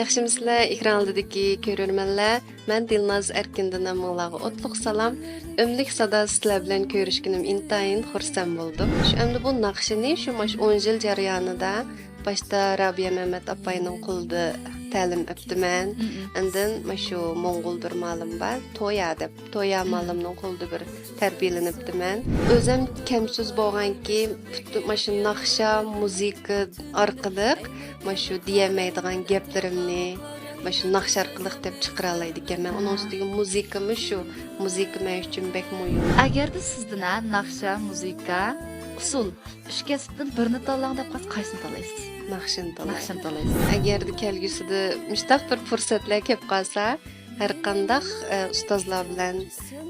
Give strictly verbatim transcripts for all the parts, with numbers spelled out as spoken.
ياخشىمۇسىلەر، ئېكران ئالدىدىكى كۆرۈرمەنلەر؟ مەن دىلناز ئەركىندىن ھەممىڭلارغا ئوتلۇق سالام. ئۆملۈك سادا سىلەر بىلەن كۆرۈشكىنىم ئىنتايىن خۇرسەن بولدۇم. شۇ ئەمدى بۇ ناخشىنى شۇ ماش ئون يىل جەريانىدا باشتا رابىيە مەمەت ئاپاينىڭ قولىدا تەلىم ئەپتىمەن. مم. ئاندىن ماشۇ موڭغۇل بىر مالىم بار، تويا دەپ، تويا مم. مالىمنىڭ قولىدا بىر تەربىيەلىنىپتىمەن. ئۆزۈم كەمسىز بولغانكى، پۈتۈن ماشۇ ناخشا، مۇزىكا ئارقىلىق ماشۇ دېيەلمەيدىغان گەپلىرىمنى ماشۇ ناخشا ئارقىلىق دەپ چىقىرالايدىكەنمەن. ئۇنىڭ ھا. ئۈستىگە مۇزىكىمۇ شۇ. مۇزىكا مەن ئۈچۈن بەك مۇھىم. ئەگەردە سىزدىن ھە، ناخشا، مۇزىكا، ئۇسسۇل، ئۈچ كەسىپتىن بىرنى تاللاڭ دەپ قالسا، قايسىنى تاللايسىز؟ ناخشىنى تاللايمەن. ناخشىنى تاللايسىز. ئەگەردە كەلگۈسىدە مۇشۇنداق بىر پۇرسەتلەر كېلىپ قالسا، ھەر قانداق، ئە، ئۇستازلار بىلەن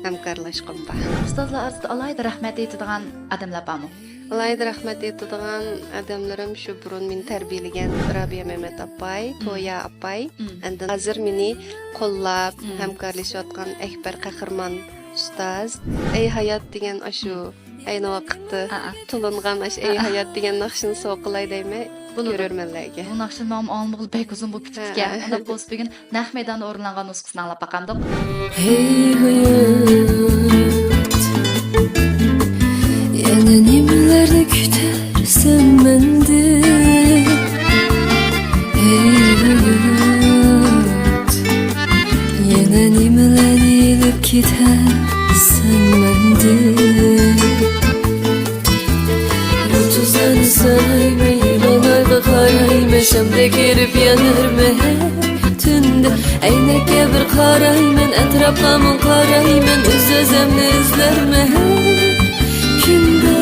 ھەمكارلاشقۇم بار. ئۇستازلار ئارىسىدا ئالاھىدە رەھمەت ئېيتىدىغان ئادەملەر بارمۇ؟ ئالاھىدە رەھمەت ئېيتىدىغان ئادەملىرىم شۇ بۇرۇن مېنى تەربىيەلىگەن رابىيە مەمەت ئاپاي، مم. تويا ئاپاي، مم. ئاندىن ھازىر مېنى قوللاپ، مم. ھەمكارلىشىۋاتقان ئەكبەر قەھرىمان ئۇستاز، ئەي ھايات دېگەن ئاشۇ مم. ئەينى ۋاقىتتا ئا، ئا. تونۇلغان ئاشۇ ئەي ئا، ئا. ھايات دېگەن ناخشىنى سوقىلاي دەيمەن بولىدۇ. كۆرۈرمەنلەرگە. بۇ ناخشىنى ماڭا ئاڭلىمىغىلى بەك ئۇزۇن بولۇپ كېتىپتىكەن. ھە. ئۇنداق بولسا بۈگۈن نەق مەيداندا ئورۇنلانغان نۇسخىسىنى ئاڭلاپ باقامدۇق؟ ھەي ھايات، يەنە نېمىلەرنى كۈتەرسەن مەندىن؟ ھەي ھايات، يەنە نېمىلەرنى ئېلىپ كېتەرسەن مەندىن؟ يۇلتۇزلارنى سايماي، يىلانلارغا قارايمەن، شامدەك ئېرىپ يانارمەن ھەر تۈندە. ئەينەككە بىر قارايمەن، ئەتراپقا مىڭ قارايمەن، ئۆز-ئۆزۈمنى ئىزلەرمەن ھەر كۈندە.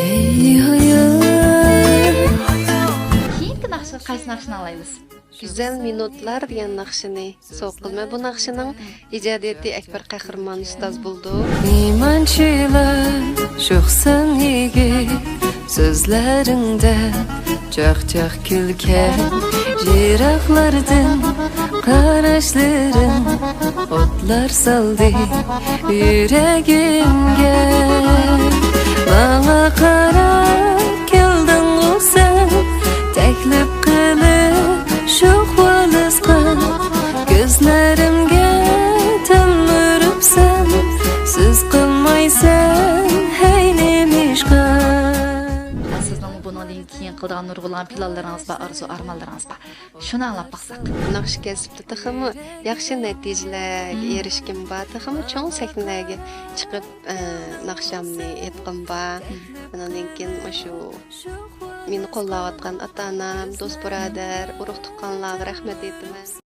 ھەي ھايات. كېيىنكى ناخشا، قايسى ناخشىنى ئاڭلايمىز؟ گۈزەل مىنۇتلار دېگەن ناخشىنى سوقۇلما. بۇ ناخشىنىڭ ئىجادىيىتى ئەكبەر قەھرىمان ئۇستاز بولىدۇ. نېمانچىلا شوخسەن يىگىت، سۆزلىرىڭدە چاقچاق كۈلكە، يىراقلاردىن قاراشلىرىڭ ئوتلار سالدى يۈرىكىمگە. ماڭا قاراپ كەلدىڭغۇ سەن، تەكلىپ قىلىپ شۇ ۋالىسقا، كۆزلىرىمگە تۈن ئۇرۇپسەن، سۆز قىلمايسەن، ھەي نېمىشقا؟ سىزنىڭمۇ بۇنىڭدىن كېيىن قىلىدىغان نۇرغۇنلىغان پىلانلىرىڭىز بار، ئارزۇ ئارمانلىرىڭىز بار. شۇنى ئاڭلاپ باقساق. ناخشا كەسپىدە تېخىمۇ ياخشى نەتىجىلەرگە مم. ئېرىشكۈم بار، تېخىمۇ چوڭ سەھنىلەرگە چىقىپ، ئە، ناخشامنى ئېيتقۇم بار. مم. ئۇنىڭدىن كېيىن مۇشۇ مېنى قوللاۋاتقان ئاتا-ئانام، دوست-بۇرادەر، ئۇرۇق-تۇغقانلارغا رەھمەت ئېيتىمەن.